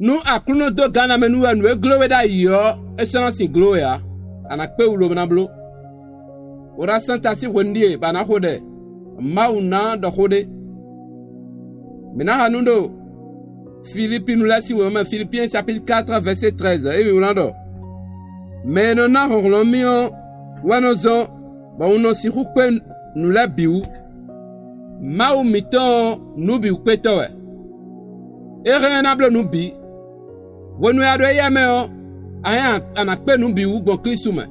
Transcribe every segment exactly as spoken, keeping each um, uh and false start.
Nú Aklúnɔ dó gǎn lanmɛ nú we wɛ nǔ e gló we ɖ'ayǐ ɔ́, é sɔ́ ná sin gló we ǎ; a nǎ kpé wú lobo ná bló. Wǒ ná sán ta sín hwenu ɖíe bɔ a nǎ xo ɖɛ Mawu ná ɖɔ xó ɖé. Mǐ ná xa nú ɖo Filipinu lɛ́ɛ sín wěma mɛ Filipiyɛn sapíti katɔ́ vɛ̌sé treize, émí wlán ɖɔ: Mɛ e nɔ ná hlɔ̌nhlɔ́n mì ɔ́ wɛ nɔ zɔ́n bɔ un nɔ sixú kpé nǔ lɛ́ɛ bǐ wú. Mawu mǐtɔn ɔ́, nǔ bǐ wú kpétɔ́ wɛ; é hɛn ɔ́, é ná bló nǔ bǐ. Hwenu e a ɖo éyɛ́ mɛ ɔ́, a hɛn a nǎ kpé nǔ bǐ wú gbɔn Klísu mɛ.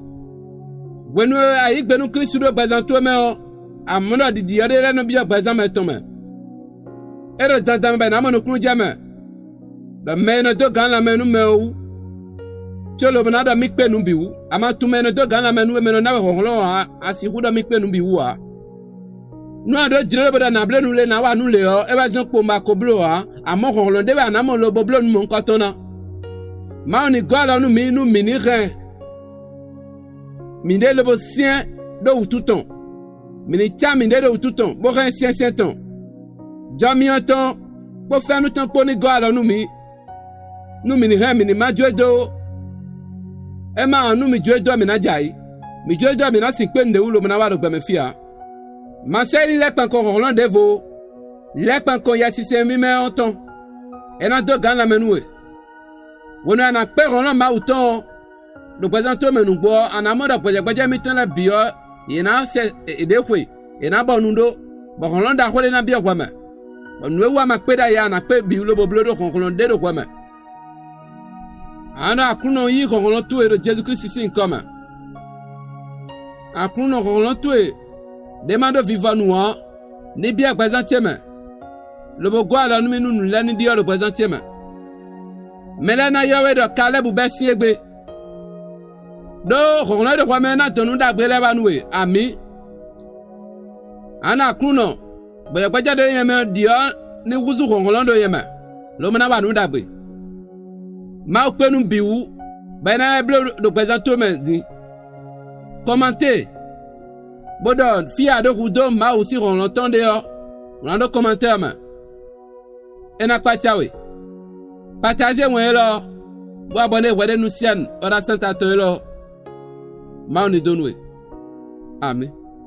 Hwenu e a yǐ gbe nú Klísu ɖó gbɛzán towe mɛ ɔ́, a mɔ ɖɔ ɖiɖi ɔ́ ɖé lɛ́ɛ nɔ byɔ́ gbɛzán mɛ tɔn mɛ. É ɖo dandan mɛ bɔ è nǎ mɔ nukúnnú jɛ mɛ, ɖɔ mɛ e nɔ dó gǎn lanmɛ nú mɛ ɔ́ wú, có lobo ná ɖɔ mì kpé nǔ bǐ wú; ama tun mɛ e nɔ dó gǎn lanmɛ nú we mɛ nɔ ná we hlɔ̌nhlɔ́n ǎ, a sixú ɖɔ mì kpé nǔ bǐ wú ǎ. Nú a ɖǒ jló bó ɖɔ nǎ bló nǔ lě nǎ wa nǔ lě ɔ́, é wɛ zɔ́n kpowun bɔ a ko bló ǎ; amɔ̌ hlɔ̌nhlɔ́n ɖé wɛ a nǎ mɔ lobo bló nǔ mɔ̌hunkɔtɔn ná. Mawu ní gɔ́ alɔ nú mǐ nú mǐ ní hɛn mǐɖée lobo syɛ́n ɖó wǔtu tɔn; mǐ ní cá mǐɖée ɖo wǔtu tɔn, bó hɛn syɛ́nsyɛ́n tɔn. Jɔ myɔ tɔn kpó fɛ́nú tɔn kpó ní gɔ́ alɔ nú mǐ, nú mǐ ní hɛn mǐ ní ma jó e dó ó. É ma ɔ́, nú mǐ jó e dó ɔ́, mǐ ná jɛ ayǐ; mǐ jó e dó ɔ́, mǐ ná sin kpé nǔɖé wú lobo ná wá ɖo gbɛ mɛ fí ǎ. Ma sɛ́ yi ní lɛ́ kpan kɔn hlɔ̌nhlɔ́n ɖěvo ó; lɛ́ kpan kɔn Yɛsinsɛn mímɛ́ ɔ́ tɔn; é ná dó gǎn lanmɛ nú we. Hwenu e a nǎ kpé hlɔ̌nhlɔ́n Mawu tɔn ɔ́, ɖo gbɛzán towe mɛ nǔgbó ɔ́, a nǎ mɔ ɖɔ gbɛjɛgbɛ́jɛ́ mitɔn lɛ́ɛ bǐ ɔ́, yě ná sɛ yěɖée xwe; yě ná bɔ nu ɖó, bɔ hlɔ̌nhlɔ́n ɖaxó ɖé ná byɔ́ hwɛ mɛ, bɔ nǔ e wú a ma kpé ɖ'ayǐ a nǎ kpé bǐ lobo bló ɖó hlɔ̌nhlɔ́n ɖé ɖo hwɛ mɛ. A nɔ ɖɔ Aklúnɔ yí hlɔ̌nhlɔ́n towe ɖo Jezu Klísu sín nyǐkɔ mɛ. Aklúnɔ hlɔ̌nhlɔ́n towe ɖě ma ɖó vivɔ nu ɔ́, ní byɔ́ gbɛzán ce mɛ, lobo gɔ́ alɔ nú mì nú nǔ lɛ́ɛ ní ɖyɔ́ ɖo gbɛzán ce mɛ. Mɛ lɛ́ɛ ná ylɔ́ we ɖɔ Kalɛ́bu bɛ́ sín égbé, ɖó hlɔ̌nhlɔ́n e ɖo hwɛ mɛ ɔ́ ná dɔn nǔ ɖagbe lɛ́ɛ wá nú we. Amǐ. A nɔ Aklúnɔ, gbɛjɛgbɛ́jɛ́ ɖé nyɛ mɛ ɔ́ ɖi ɔ́ ní húzú hlɔ̌nhlɔ́n ɖo nyɛ mɛ, lobo ná wa nǔ ɖagbe. Mawu kpé nú bǐ wú, bɔ é ná lɛ́ bló ɖo gbɛzán towe mɛ din. Kɔnmantée, bó ɖɔ fí e a ɖo hu dó Mawu sín hlɔ̌nhlɔ́n tɔn ɖe ɔ́, wlán ɖó kɔnmantɛ́ ɔ́ mɛ. É ná kpácá we. Patajé wɛn élɔ́ ɔ́, bó wá bɔ nú é hwɛɖénúsyɛ́n ɔ́ ɖo asánta tɔn élɔ́ ɔ́. Mawu ní dó nú we. Amǐ.